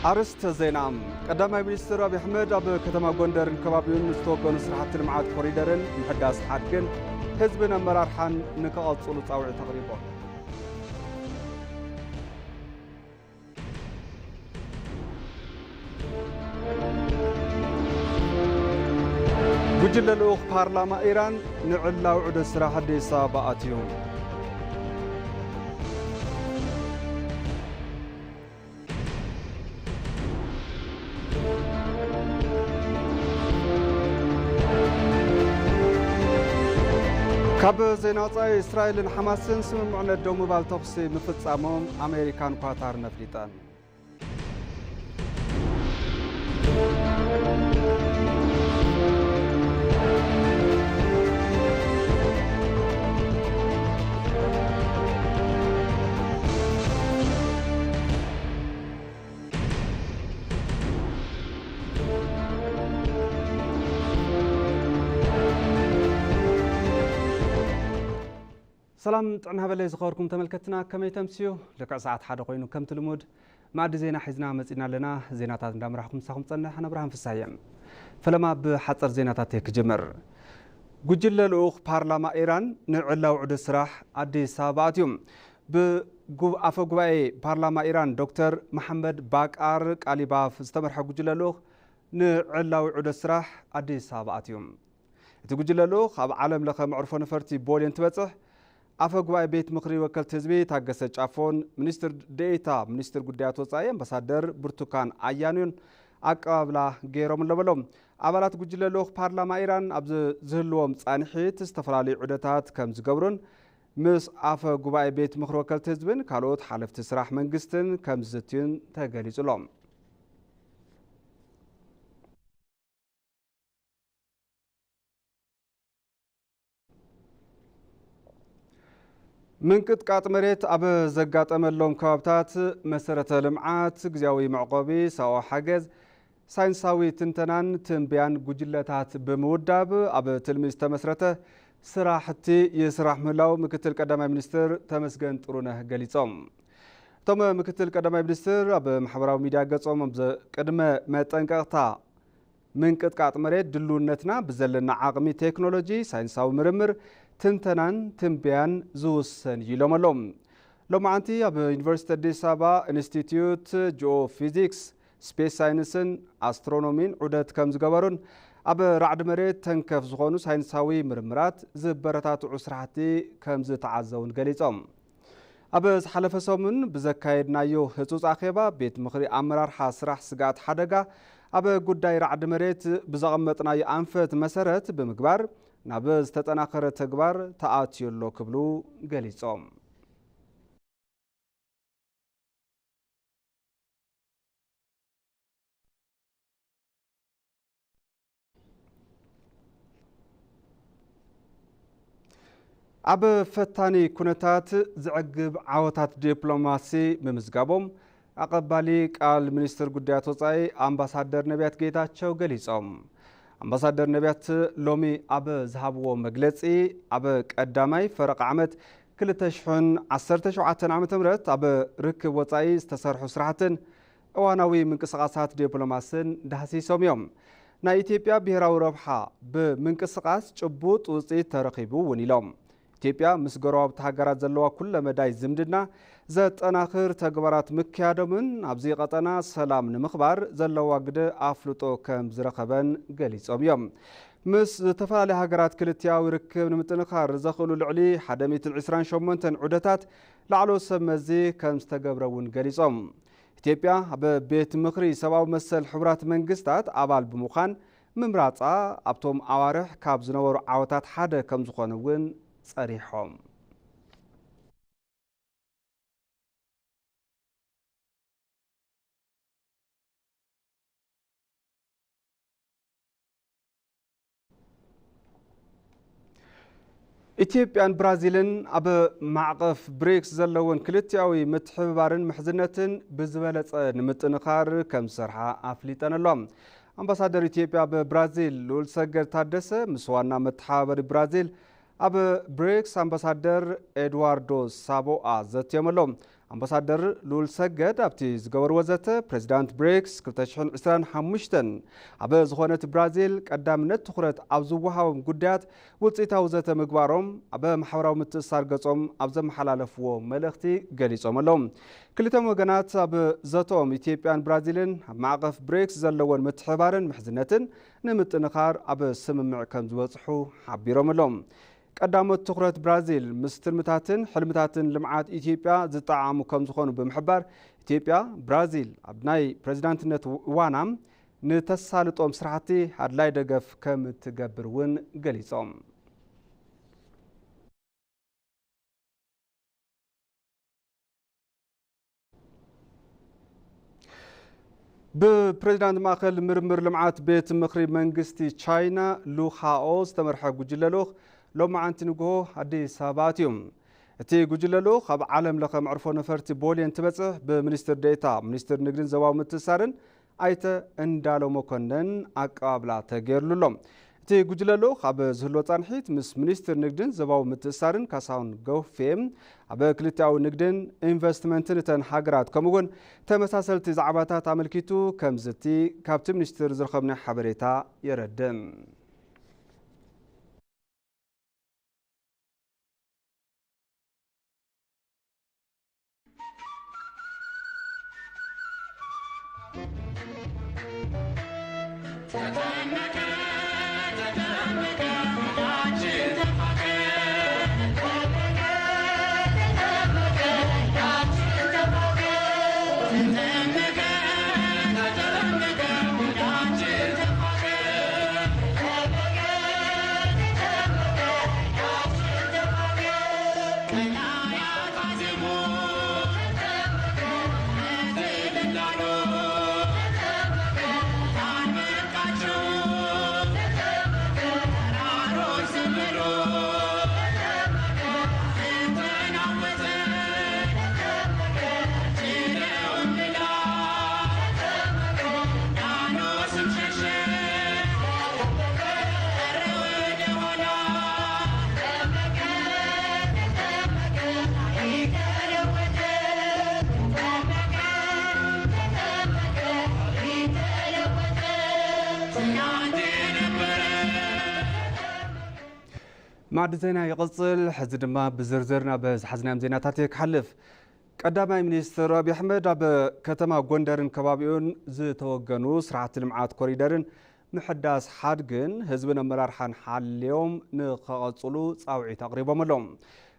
ኣርእስተ ዜና። ቀዳማይ ሚኒስትር ኣብይ ኣሕመድ ኣብ ከተማ ጎንደርን ከባቢኡን ዝተወገኑ ስራሕቲ ልምዓት ኮሪደርን ምሕዳስ ሓድግን ህዝብን ኣመራርሓን ንክቐፅሉ ፃውዒት ኣቕሪቦም። ጉጅለ ልኡኽ ፓርላማ ኢራን ንዕላዊ ዑደት ስራሕ ኣዲስ ኣበባ ኣትዩ። ካብ ዜና ወጻኢ፣ እስራኤልን ሓማስን ስምምዕነት ደው ምባል ተኹሲ ምፍጻሞም ኣሜሪካን ኳታርን ኣፍሊጠን። ሰላም ጥዕና ሃበለይ ዝኸበርኩም ተመልከትና፣ ከመይ ተምስዩ? ልክዕ ሰዓት ሓደ ኮይኑ ከምቲ ልሙድ መኣዲ ዜና ሒዝና መጺና ኣለና። ዜናታት እንዳምራሕኩም ምሳኹም ጸንሕ ኣነ ብርሃን ፍሳየ። ፈለማ ብሓጸር ዜናታት እየ ክጅምር። ጉጅለ ልኡኽ ፓርላማ ኢራን ንዕላዊ ዑደት ስራሕ ኣዲስ ኣበባ ኣትዩ። ብጉ-፣ ኣፈ ጉባኤ ፓርላማ ኢራን ዶክተር መሐመድ ባቃር ቃሊባፍ ዝተመርሐ ጉጅለ ልኡኽ ንዕላዊ ዑደት ስራሕ ኣዲስ ኣበባ ኣትዩ። እቲ ጉጅለ ልኡኽ ኣብ ዓለም ለኸ መዕርፎ ነፈርቲ ቦሌ እንትበጽሕ፣ ኣፈ ጉባኤ ቤት ምኽሪ ወከልቲ ህዝቢ ታገሰ ጫፎን ሚኒስትር ደኤታ ሚኒስትር ጉዳያት ወጻኢ ኣምባሳደር ብርቱካን ኣያኖን ኣቀባብላ ገይሮምሎም ኣለዉ። ኣባላት ጉጅለ ልኡኽ ፓርላማ ኢራን ኣብ ዝ-፣ ዝህልዎም ጻንሒት ዝተፈላለዩ ዑደታት ከም ዝገብሩን ምስ ኣፈ ጉባኤ ቤት ምኽሪ ወከልቲ ህዝብን ካልኦት ሓለፍቲ ስራሕ መንግስትን ከም ዝዝትዩን ተገሊጹ ኣሎ። ምንቅጥቃጥ መሬት ኣብ ዘጋጠመሎም ከባብታት መሰረተ ልምዓት፣ ግዝያዊ መዕቆቢ፣ ሰብኣዊ ሓገዝ፣ ሳይንሳዊ ትንተናን ትንበያን ጉጅለታት ብምውዳብ ኣብ ትልሚ ዝተመስረተ ስራሕቲ ይስራሕ ምህላው ምክትል ቀዳማይ ሚኒስትር ተመስገን ጥሩነህ ገሊጾም። እቶም ምክትል ቀዳማይ ሚኒስትር ኣብ ማሕበራዊ ሚድያ ገጾም፣ ኣብ ዘ-፣ ቅድመ መጠንቀቕታ ምንቅጥቃጥ መሬት ድልውነትና ብዘለና ዓቕሚ ቴክኖሎጂ፣ ሳይንሳዊ ምርምር፣ ትንተናን ትንበያን ዝውሰን እዩ ኢሎም ኣለዉ። ሎማዓንቲ ኣብ ዩኒቨርሲቲ ኣዲስ ኣበባ ኢንስቲትዩት ጂኦፊዚክስ፣ ስፔስ ሳይንስን ኣስትሮኖሚን ዑደት ከም ዝገበሩን ኣብ ራዕዲ መሬት ተንከፍ ዝኾኑ ሳይንሳዊ ምርምራት ዝበረታትዑ ስራሕቲ ከም ዝተዓዘቡን ገሊጾም። ኣብ ዝሓለፈ ሰሙን ብዘካየድናዮ ህጹጽ ኣኼባ፣ ቤት ምኽሪ ኣመራርሓ ስራሕ ስግኣት ሓደጋ ኣብ ጉዳይ ራዕዲ መሬት ብዘቐመጥናዮ ኣንፈት መሰረት ብምግባር፣ ናብ ዝተጠናኸረ ተግባር ተኣትዩ ኣሎ ክብሉ ገሊጾም። ኣብ ፈታኒ ኩነታት ዘዕግብ ዓወታት ዲፕሎማሲ ምምዝጋቦም ኣቐባሊ ቃል ሚኒስትር ጉዳያት ወጻኢ ኣምባሳደር ነቢያት ጌታቸው ገሊጾም። ኣምባሳደር ነቢያት ሎሚ ኣብ ዝሃብዎ መግለጺ፣ ኣብ ቀዳማይ ፈረቓ ዓመት ክልተ ሽሕን ዓሰርተ ሸውዓተን ዓመተ ምህረት ኣብ ርክብ ወጻኢ ዝተሰርሑ ስራሕትን እዋናዊ ምንቅስቓሳት ዲፕሎማስን ዳህሲሶም እዮም። ናይ ኢትዮጵያ ብሄራዊ ረብሓ ብምንቅስቓስ ጭቡጥ ውፅኢት ተረኺቡ እውን ኢሎም። ኢትዮጵያ ምስ ጎረባብቲ ሃገራት ዘለዋ ኩለ መዳይ ዝምድና ዘጠናኽር ተግባራት ምክያዶምን ኣብዚ ቀጠና ሰላም ንምኽባር ዘለዋ ግደ ኣፍልጦ ከም ዝረኸበን ገሊጾም እዮም። ምስ ዝተፈላለዩ ሃገራት ክልቲኣዊ ርክብ ንምጥንኻር ዘኽእሉ ልዕሊ ሓደ ሚእትን ዕስራን ሸሞንተን ዑደታት ላዕለዎት ሰብ መዚ ከም ዝተገብረ እውን ገሊጾም። ኢትዮጵያ ኣብ ቤት ምኽሪ ሰብኣዊ መሰል ሕቡራት መንግስታት ኣባል ብምዃን ምምራጻ ኣብቶም ኣዋርሕ ካብ ዝነበሩ ዓወታት ሓደ ከም ዝኾነ እውን ጸሪሖም። ኢትዮጵያን ብራዚልን ኣብ ማዕቐፍ ብሪክስ ዘለወን ክልቲኣዊ ምትሕብባርን ምሕዝነትን ብዝበለጸ ንምጥንኻር ከም ዝሰርሓ ኣፍሊጠን ኣሎ። ኣምባሳደር ኢትዮጵያ ኣብ ብራዚል ልኡል ሰገድ ታደሰ ምስ ዋና መተሓባበሪ ብራዚል ኣብ ብሪክስ ኣምባሳደር ኤድዋርዶ ሳቦኣ ዘትዮም ኣለዉ። ኣምባሳደር ልኡል ሰገድ ኣብቲ ዝገበርዎ ዘተ፣ ፕሬዚዳንት ብሪክስ ክልተ ሽሕን ዕስራን ሓሙሽተን ኣብ ዝኾነት ብራዚል ቀዳምነት ትኹረት ኣብ ዝወሃቦም ጉዳያት ውፅኢታዊ ዘተ ምግባሮም ኣብ ማሕበራዊ ምትእስሳር ገጾም ኣብ ዘመሓላለፍዎ መልእኽቲ ገሊጾም ኣለዉ። ክልተኦም ወገናት ኣብ ዘተኦም ኢትዮጵያን ብራዚልን ኣብ ማዕቐፍ ብሪክስ ዘለወን ምትሕባርን ምሕዝነትን ንምጥንኻር ኣብ ስምምዕ ከም ዝበጽሑ ሓቢሮም ኣለዉ። ቀዳሞት ትኹረት ብራዚል ምስ ትልምታትን ሕልምታትን ልምዓት ኢትዮጵያ ዝጠዓሙ ከም ዝኾኑ ብምሕባር፣ ኢትዮጵያ ብራዚል ኣብ ናይ ፕሬዚዳንትነት እዋና ንተሳልጦም ስራሕቲ ኣድላይ ደገፍ ከም እትገብር እውን ገሊጾም። ብፕሬዚዳንት ማእኸል ምርምር ልምዓት ቤት ምኽሪ መንግስቲ ቻይና ሉ ኻኦ ዝተመርሐ ጉጅለ ልኡኽ ሎማዓንቲ ንግሆ ኣዲስ ኣበባ ኣትዩ። እቲ ጉጅለ ልኡኽ ኣብ ዓለም ለኸ መዕርፎ ነፈርቲ ቦሌ እንትበጽሕ ብሚኒስትር ዴኤታ ሚኒስትር ንግድን ዞባዊ ምትእስሳርን ኣይተ እንዳለው መኮንን ኣቀባብላ ተገይርሉ ኣሎ። እቲ ጉጅለ ልኡኽ ኣብ ዝህልዎ ጻንሒት ምስ ሚኒስትር ንግድን ዞባዊ ምትእስሳርን ካሳሁን ጎፌ ኣብ ክልቲኣዊ ንግድን ኢንቨስትመንትን እተን ሃገራት ከምኡ እውን ተመሳሰልቲ ዛዕባታት ኣመልኪቱ ከምዝቲ ካብቲ ሚኒስትር ዝረኸብናዮ ሓበሬታ የረድእ። ማዕዲ ዜና ይቕጽል። ሕዚ ድማ ብዝርዝር ናብ ዝሓዝናዮም ዜናታት እየ ክሓልፍ። ቀዳማይ ሚኒስትር ኣብይ ኣሕመድ ኣብ ከተማ ጎንደርን ከባቢኡን ዝተወገኑ ስራሕቲ ልምዓት ኮሪደርን ምሕዳስ ሓድግን ህዝብን ኣመራርሓን ሓልዮም ንኸቐጽሉ ጻውዒት ኣቕሪቦም ኣለዉ።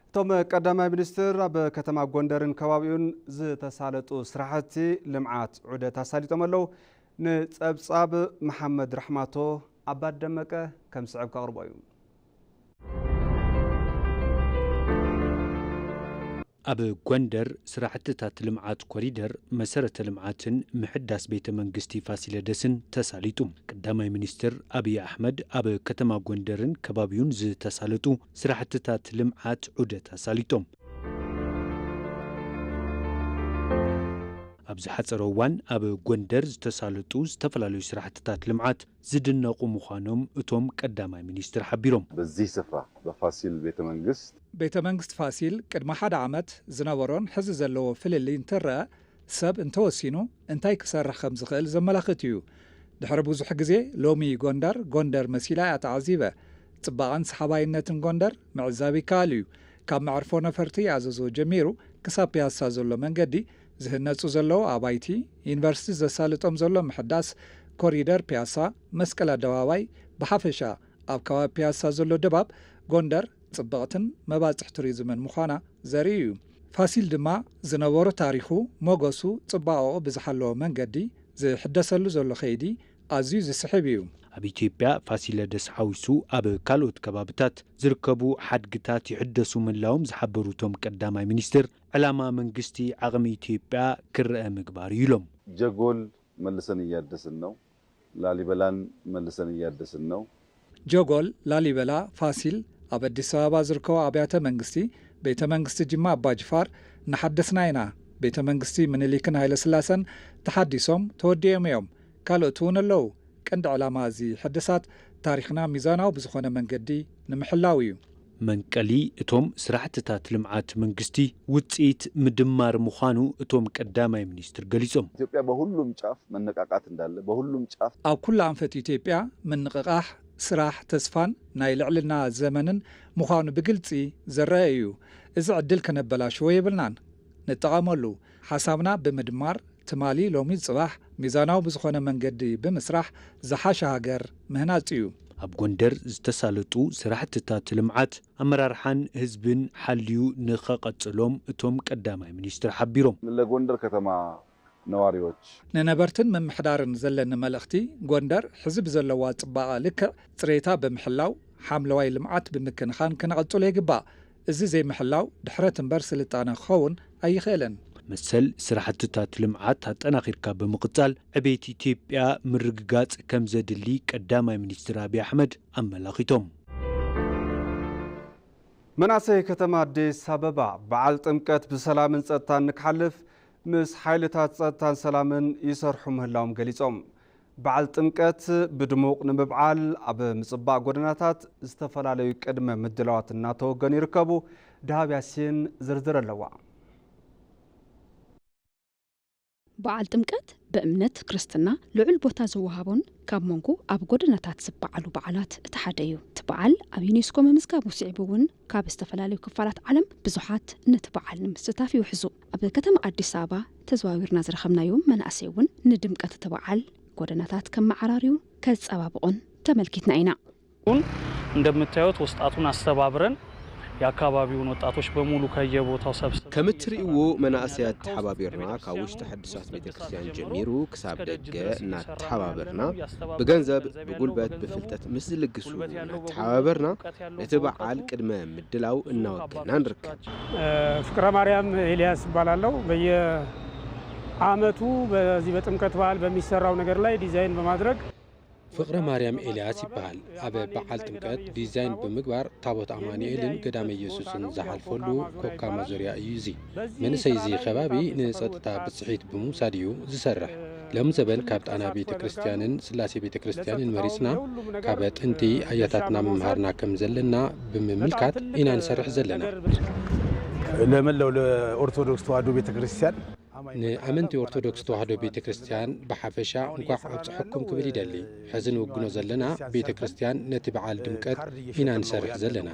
እቶም ቀዳማይ ሚኒስትር ኣብ ከተማ ጎንደርን ከባቢኡን ዝተሳለጡ ስራሕቲ ልምዓት ዑደት ኣሳሊጦም ኣለዉ። ንጸብጻብ መሓመድ ራሕማቶ ኣባት ደመቀ ከም ዝስዕብ ከቕርቦ እዩ። ኣብ ጎንደር ስራሕትታት ልምዓት ኮሪደር፣ መሰረተ ልምዓትን ምሕዳስ ቤተ መንግስቲ ፋሲለደስን ተሳሊጡ። ቀዳማይ ሚኒስትር ኣብይ ኣሕመድ ኣብ ከተማ ጎንደርን ከባቢኡን ዝተሳለጡ ስራሕትታት ልምዓት ዑደት ኣሳሊጦም። ኣብ ዝሓጸረ እዋን ኣብ ጎንደር ዝተሳለጡ ዝተፈላለዩ ስራሕትታት ልምዓት ዝድነቑ ምዃኖም እቶም ቀዳማይ ሚኒስትር ሓቢሮም። በዚህ ስፍራ በፋሲል ቤተ መንግስት ቤተ መንግስት ፋሲል ቅድሚ ሓደ ዓመት ዝነበሮን ሕዚ ዘለዎ ፍልልይ እንትረአ፣ ሰብ እንተወሲኑ እንታይ ክሰርሕ ከም ዝኽእል ዘመላኽት እዩ። ድሕሪ ብዙሕ ግዜ ሎሚ ጎንደር፣ ጎንደር መሲላ እያ ተዓዚበ። ጽባቐን ሰሓባይነትን ጎንደር ምዕዛብ ይከኣል እዩ። ካብ መዕርፎ ነፈርቲ ኣዘዞ ጀሚሩ ክሳብ ፒያሳ ዘሎ መንገዲ፣ ዝህነጹ ዘለዉ ኣባይቲ፣ ዩኒቨርሲቲ ዘሳልጦም ዘሎ ምሕዳስ፣ ኮሪደር ፒያሳ፣ መስቀል ኣደባባይ፣ ብሓፈሻ ኣብ ከባቢ ፒያሳ ዘሎ ድባብ ጎንደር ጽብቕትን መባጽሕ ቱሪዝምን ምዃና ዘርኢ እዩ። ፋሲል ድማ ዝነበሮ ታሪኹ፣ ሞገሱ፣ ጽባቐኡ ብዝሓለወ መንገዲ ዝሕደሰሉ ዘሎ ከይዲ ኣዝዩ ዝስሕብ እዩ። ኣብ ኢትዮጵያ ፋሲለደስ ሓዊሱ ኣብ ካልኦት ከባብታት ዝርከቡ ሓድግታት ይሕደሱ ምህላዎም ዝሓበሩ እቶም ቀዳማይ ሚኒስትር፣ ዕላማ መንግስቲ ዓቕሚ ኢትዮጵያ ክረአ ምግባር እዩ ኢሎም። ጀጎል መልሰን እያደስን ነው። ላሊበላን መልሰን እያደስን ነው። ጀጎል፣ ላሊበላ፣ ፋሲል፣ ኣብ ኣዲስ ኣበባ ዝርከቡ ኣብያተ መንግስቲ፣ ቤተ መንግስቲ ጅማ ኣባጅፋር እናሓደስና ኢና። ቤተ መንግስቲ ምኒልክን ሃይለስላሰን ተሓዲሶም ተወዲኦም እዮም። ካልኦት እውን ኣለዉ። ቀንዲ ዕላማ እዚ ሕድሳት ታሪኽና ሚዛናዊ ብዝኾነ መንገዲ ንምሕላው እዩ። መንቀሊ እቶም ስራሕትታት ልምዓት መንግስቲ ውፅኢት ምድማር ምዃኑ እቶም ቀዳማይ ሚኒስትር ገሊጾም። ኢትዮጵያ በሁሉም ጫፍ መነቃቃት እንዳለ፣ በሁሉም ጫፍ ኣብ ኩሉ ኣንፈት ኢትዮጵያ ምንቕቓሕ፣ ስራሕ፣ ተስፋን ናይ ልዕልና ዘመንን ምዃኑ ብግልፂ ዝረአ እዩ። እዚ ዕድል ከነበላሽዎ የብልናን። ንጠቐመሉ። ሓሳብና ብምድማር ትማሊ ሎሚ ጽባሕ ሚዛናዊ ብዝኾነ መንገዲ ብምስራሕ ዝሓሸ ሃገር ምህናጽ እዩ። ኣብ ጎንደር ዝተሳለጡ ስራሕትታት ልምዓት ኣመራርሓን ህዝብን ሓልዩ ንኸቐጽሎም እቶም ቀዳማይ ሚኒስትር ሓቢሮም። ለጎንደር ከተማ ነዋሪዎች ንነበርትን ምምሕዳርን ዘለኒ መልእኽቲ፣ ጎንደር ሕዚ ብዘለዋ ጽባቐ ልክዕ ጽሬታ ብምሕላው ሓምለዋይ ልምዓት ብምክንኻን ክነቐጽሎ ይግባእ። እዚ ዘይምሕላው ድሕረት እምበር ስልጣነ ክኸውን ኣይኽእልን። መሰል ስራሕትታት ልምዓት ኣጠናኺርካ ብምቕጻል ዕቤት ኢትዮጵያ ምርግጋጽ ከምዘድሊ ቀዳማይ ሚኒስትር ኣብይ ኣሕመድ ኣመላኺቶም። መናእሰይ ከተማ ኣዲስ ኣበባ በዓል ጥምቀት ብሰላምን ጸጥታን ንክሓልፍ ምስ ሓይልታት ጸጥታን ሰላምን ይሰርሑ ምህላዎም ገሊጾም። በዓል ጥምቀት ብድሙቕ ንምብዓል ኣብ ምጽባቕ ጎደናታት ዝተፈላለዩ ቅድመ ምድላዋት እናተወገኑ ይርከቡ። ደሃብ ያሲን ዝርዝር ኣለዋ። በዓል ጥምቀት ብእምነት ክርስትና ልዑል ቦታ ዝወሃቦን ካብ መንጎ ኣብ ጎደናታት ዝበዓሉ በዓላት እቲ ሓደ እዩ። እቲ በዓል ኣብ ዩኔስኮ ምምዝጋቡ ስዒቡ እውን ካብ ዝተፈላለዩ ክፋላት ዓለም ብዙሓት ነቲ በዓል ንምስታፍ ይውሕዙ። ኣብ ከተማ ኣዲስ ኣበባ ተዘዋዊርና ዝረኸብናዮም መናእሰይ እውን ንድምቀት እቲ በዓል ጎደናታት ከመዓራርዩን ከጸባብቑን ተመልኪትና ኢና። አሁን እንደምታዩት ወስጣቱን አስተባብረን የአካባቢውን ወጣቶች በሙሉ ከየቦታው ሰብስበን ከም እትርእይዎ መናእሰያት ተሓባቢርና ካብ ውሽጢ ሕድሳት ቤተ ክርስቲያን ጀሚሩ ክሳብ ደገ እናተሓባበርና ብገንዘብ ብጉልበት ብፍልጠት ምስ ዝልግሱ እናተሓባበርና ነቲ በዓል ቅድመ ምድላው እናወገና ንርከብ። ፍቅረ ማርያም ኤልያስ እባላለሁ። በየአመቱ በዚህ በጥምቀት በዓል በሚሰራው ነገር ላይ ዲዛይን በማድረግ ፍቕረ ማርያም ኤልያስ ይበሃል። ኣብ በዓል ጥምቀት ዲዛይን ብምግባር ታቦት ኣማኑኤልን ገዳመ ኢየሱስን ዝሓልፈሉ ኮካ ማዞርያ እዩ። እዚ መንእሰይ እዚ ከባቢ ንጸጥታ ብጽሒት ብምውሳድ እዩ ዝሰርሕ። ሎም ዘበን ካብ ጣና ቤተ ክርስቲያንን ስላሴ ቤተ ክርስቲያንን መሪጽና ካብ ጥንቲ ኣያታትና ምምሃርና ከም ዘለና ብምምልካት ኢና ንሰርሕ ዘለና። ለመላው ለኦርቶዶክስ ተዋሕዶ ቤተ ክርስቲያን ንኣመንቲ ኦርቶዶክስ ተዋህዶ ቤተ ክርስቲያን ብሓፈሻ እንኳዕ ኣብፀሐኩም ክብል ይደሊ። ሕዚ ንውግኖ ዘለና ቤተ ክርስቲያን ነቲ በዓል ድምቀት ኢና ንሰርሕ ዘለና።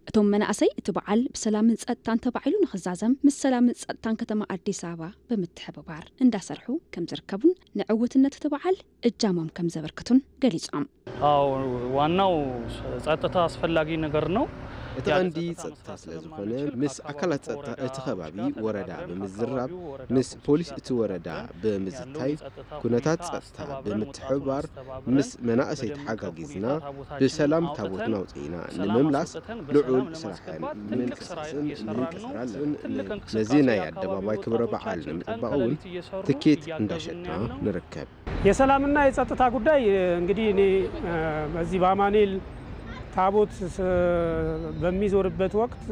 እቶም መናእሰይ እቲ በዓል ብሰላምን ጸጥታን ተባዒሉ ንኽዛዘም ምስ ሰላምን ጸጥታን ከተማ ኣዲስ ኣበባ ብምትሕብባር እንዳሰርሑ ከም ዝርከቡን ንዕውትነት እቲ በዓል እጃሞም ከም ዘበርክቱን ገሊጾም። አዎ ዋናው ጸጥታ አስፈላጊ ነገር ነው። እቲ ቀንዲ ጸጥታ ስለ ዝኾነ ምስ ኣካላት ጸጥታ እቲ ከባቢ ወረዳ ብምዝራብ ምስ ፖሊስ እቲ ወረዳ ብምዝታይ ኩነታት ጸጥታ ብምትሕብባር ምስ መናእሰይ ተሓጋጊዝና ብሰላም ታቦትና ኣውፂእና ንምምላስ ልዑል ስራሕን ምንቅስቃስን ምንቅስቃስን ነዚ ናይ ኣደባባይ ክብረ በዓል ንምጥባቕ እውን ትኬት እንዳሸጥና ንርከብ። የሰላምና የጸጥታ ጉዳይ እንግዲህ እኔ በዚህ በአማኑኤል ታቦት በሚዞርበት ወቅት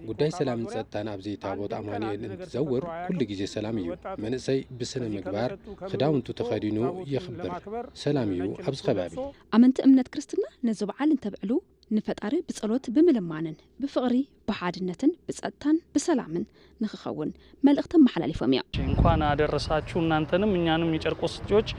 ጉዳይ ሰላምን ጸጥታን ኣብዚ ታቦት ኣማኑኤል እንትዘውር ኩሉ ግዜ ሰላም እዩ። መንእሰይ ብስነ ምግባር ክዳውንቱ ተኸዲኑ የኽብር። ሰላም እዩ ኣብዚ ከባቢ። ኣመንቲ እምነት ክርስትና ነዚ በዓል እንተብዕሉ ንፈጣሪ ብጸሎት ብምልማንን ብፍቕሪ ብሓድነትን ብጸጥታን ብሰላምን ንኽኸውን መልእኽቲ ኣመሓላሊፎም እዮም። እንኳን አደረሳችሁ እናንተንም እኛንም የጨርቆስ ልጆች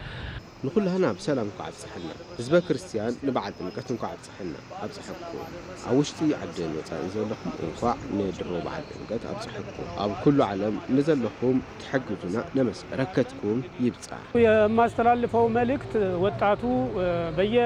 ንኹላህና ብሰላም እንኳዕ ኣብፀሐና። ህዝበ ክርስቲያን ንበዓል ጥምቀት እንኳዕ ኣብፀሐና ኣብፀሐኩም። ኣብ ውሽጢ ዓድን ወፃእን ዘለኹም እንኳዕ ንድሮ በዓል ጥምቀት ኣብፀሐኩም። ኣብ ኩሉ ዓለም ንዘለኹም ትሕግዙና ነመስግን። በረከትኩም ይብፃሕ። የማስተላልፈው መልእክት ወጣቱ በየ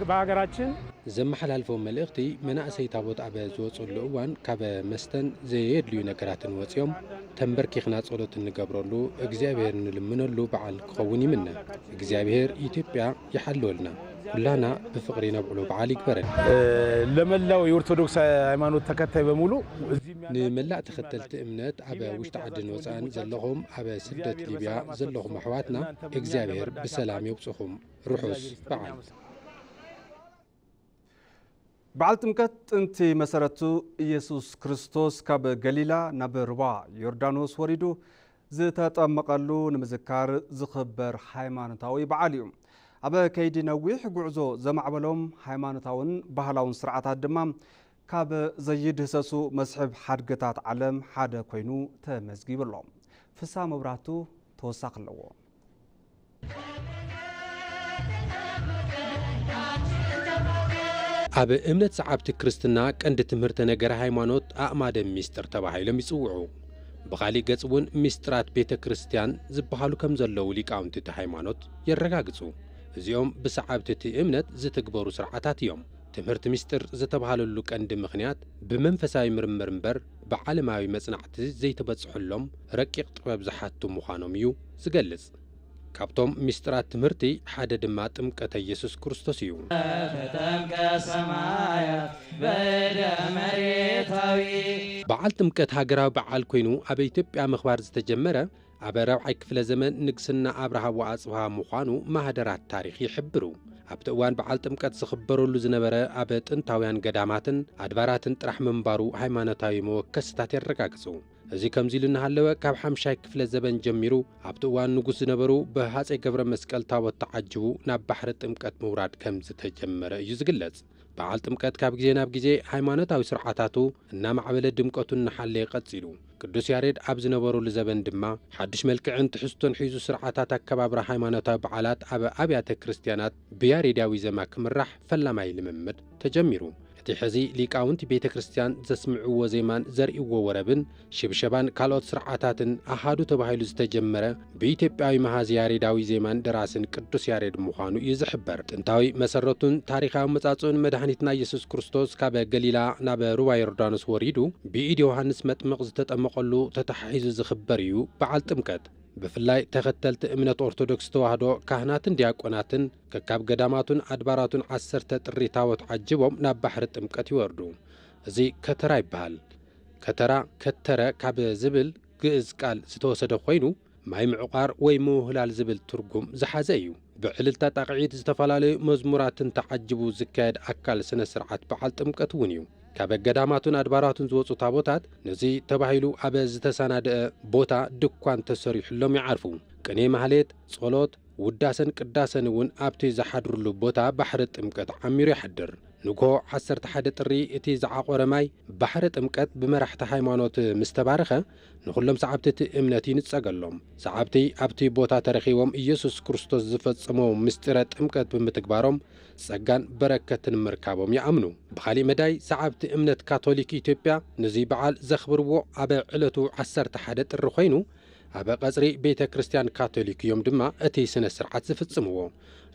በሀገራችን ዘመሓላልፎ መልእኽቲ መናእሰይ ታቦት ኣብ ዝወፅሉ እዋን ካብ መስተን ዘየድልዩ ነገራትን ወፂኦም ተንበርኪኽና ጸሎት እንገብረሉ እግዚኣብሔር እንልምነሉ በዓል ክኸውን ይምነ። እግዚኣብሔር ኢትዮጵያ ይሓልወልና። ኩላና ብፍቕሪ ነብዕሎ በዓል ይግበረን። ለመላው የኦርቶዶክስ ሃይማኖት ተከታይ በሙሉ ንመላእ ተኸተልቲ እምነት ኣብ ውሽጢ ዓድን ወፃእን ዘለኹም ኣብ ስደት ሊብያ ዘለኹም ኣሕዋትና እግዚኣብሔር ብሰላም የውፅኹም። ርሑስ በዓል። በዓል ጥምቀት ጥንቲ መሰረቱ ኢየሱስ ክርስቶስ ካብ ገሊላ ናብ ሩባ ዮርዳኖስ ወሪዱ ዝተጠመቐሉ ንምዝካር ዝኽበር ሃይማኖታዊ በዓል እዩ። ኣብ ከይዲ ነዊሕ ጉዕዞ ዘማዕበሎም ሃይማኖታውን ባህላውን ስርዓታት ድማ ካብ ዘይድህሰሱ መስሕብ ሓድግታት ዓለም ሓደ ኮይኑ ተመዝጊቡ ኣሎ። ፍስሃ መብራህቱ ተወሳኺ ኣለዎ። ኣብ እምነት ሰዓብቲ ክርስትና ቀንዲ ትምህርቲ ነገረ ሃይማኖት ኣእማደ ሚስጥር ተባሂሎም ይጽውዑ። ብኻሊእ ገጽ እውን ሚስጥራት ቤተ ክርስቲያን ዝበሃሉ ከም ዘለዉ ሊቃውንቲ እቲ ሃይማኖት የረጋግጹ። እዚኦም ብሰዓብቲ እቲ እምነት ዝትግበሩ ስርዓታት እዮም። ትምህርቲ ሚስጥር ዝተባህለሉ ቀንዲ ምኽንያት ብመንፈሳዊ ምርምር እምበር ብዓለማዊ መጽናዕቲ ዘይተበጽሐሎም ረቂቕ ጥበብ ዝሓቱ ምዃኖም እዩ ዝገልጽ። ካብቶም ሚስጥራት ትምህርቲ ሓደ ድማ ጥምቀተ ኢየሱስ ክርስቶስ እዩ። ተጠምቀ ሰማያት በደ መሬታዊ። በዓል ጥምቀት ሃገራዊ በዓል ኮይኑ ኣብ ኢትዮጵያ ምኽባር ዝተጀመረ ኣብ ራብዓይ ክፍለ ዘመን ንግስና ኣብርሃ ወኣጽብሃ ምዃኑ ማህደራት ታሪኽ ይሕብሩ። ኣብቲ እዋን በዓል ጥምቀት ዝኽበረሉ ዝነበረ ኣብ ጥንታውያን ገዳማትን ኣድባራትን ጥራሕ ምንባሩ ሃይማኖታዊ መወከስታት የረጋግጹ። እዚ ከምዚ ኢሉ እናሃለወ ካብ ሓምሻይ ክፍለ ዘበን ጀሚሩ ኣብቲ እዋን ንጉስ ዝነበሩ ብሃጼ ገብረ መስቀል ታቦት ተዓጅቡ ናብ ባሕሪ ጥምቀት ምውራድ ከም ዝተጀመረ እዩ ዝግለጽ። በዓል ጥምቀት ካብ ግዜ ናብ ግዜ ሃይማኖታዊ ስርዓታቱ እናማዕበለ ድምቀቱ እናሓለየ ቀጺሉ። ቅዱስ ያሬድ ኣብ ዝነበረሉ ዘበን ድማ ሓድሽ መልክዕን ትሕዝቶን ሒዙ ስርዓታት ኣከባብራ ሃይማኖታዊ በዓላት ኣብ ኣብያተ ክርስቲያናት ብያሬዳዊ ዜማ ክምራሕ ፈላማይ ልምምድ ተጀሚሩ። እቲ ሕዚ ሊቃውንቲ ቤተ ክርስቲያን ዘስምዕዎ ዜማን ዘርእይዎ ወረብን ሽብሸባን ካልኦት ስርዓታትን ኣሃዱ ተባሂሉ ዝተጀመረ ብኢትዮጵያዊ መሃዚ ያሬዳዊ ዜማን ደራስን ቅዱስ ያሬድ ምዃኑ እዩ ዝሕበር። ጥንታዊ መሰረቱን ታሪኻዊ መጻጽኡን መድኃኒትና ኢየሱስ ክርስቶስ ካብ ገሊላ ናብ ሩባ ዮርዳኖስ ወሪዱ ብኢድ ዮሃንስ መጥምቕ ዝተጠመቐሉ ተተሓሒዙ ዝኽበር እዩ በዓል ጥምቀት። ብፍላይ ተኸተልቲ እምነት ኦርቶዶክስ ተዋህዶ ካህናትን ዲያቆናትን ከካብ ገዳማቱን ኣድባራቱን ዓሰርተ ጥሪ ታቦት ዓጅቦም ናብ ባሕሪ ጥምቀት ይወርዱ። እዚ ከተራ ይበሃል። ከተራ፣ ከተረ ካብ ዝብል ግእዝ ቃል ዝተወሰደ ኮይኑ፣ ማይ ምዕቋር ወይ ምውህላል ዝብል ትርጉም ዝሓዘ እዩ። ብዕልልታ ጣቕዒት፣ ዝተፈላለዩ መዝሙራትን ተዓጅቡ ዝካየድ ኣካል ስነ ስርዓት በዓል ጥምቀት እውን እዩ። ካብ ገዳማቱን ኣድባራቱን ዝወጹ ታቦታት ነዚ ተባሂሉ ኣብ ዝተሰናደአ ቦታ ድኳን ተሰሪሑሎም ይዓርፉ። ቅኔ ማህሌት፣ ጸሎት፣ ውዳሰን ቅዳሰን እውን ኣብቲ ዝሓድሩሉ ቦታ ባሕሪ ጥምቀት ዓሚሩ ይሓድር። ንግሆ ዓሰርተ ሓደ ጥሪ እቲ ዝዓቖረ ማይ ባሕሪ ጥምቀት ብመራሕቲ ሃይማኖት ምስ ተባረኸ፣ ንኹሎም ሰዓብቲ እቲ እምነት ይንጸገሎም። ሰዓብቲ ኣብቲ ቦታ ተረኺቦም ኢየሱስ ክርስቶስ ዝፈጸሞ ምስጢረ ጥምቀት ብምትግባሮም ጸጋን በረከትን ምርካቦም ይኣምኑ። ብኻሊእ መዳይ ሰዓብቲ እምነት ካቶሊክ ኢትዮጵያ ነዚ በዓል ዘኽብርዎ ኣብ ዕለቱ ዓሰርተ ሓደ ጥሪ ኮይኑ፣ ኣብ ቐጽሪ ቤተ ክርስቲያን ካቶሊክ እዮም ድማ እቲ ስነ ስርዓት ዝፍጽምዎ።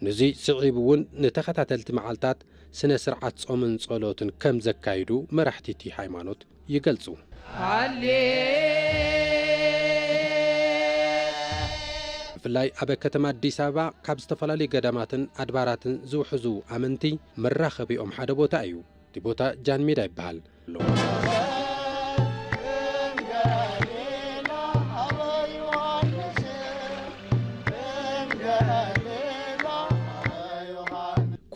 ነዚ ስዒቡ እውን ንተኸታተልቲ መዓልታት ስነ ስርዓት ጾምን ጸሎትን ከም ዘካይዱ መራሕቲ እቲ ሃይማኖት ይገልጹ። ሃሌ ብፍላይ ኣብ ከተማ ኣዲስ ኣበባ ካብ ዝተፈላለዩ ገዳማትን ኣድባራትን ዝውሕዙ ኣመንቲ መራኸቢኦም ሓደ ቦታ እዩ። እቲ ቦታ ጃን ሜዳ ይበሃል።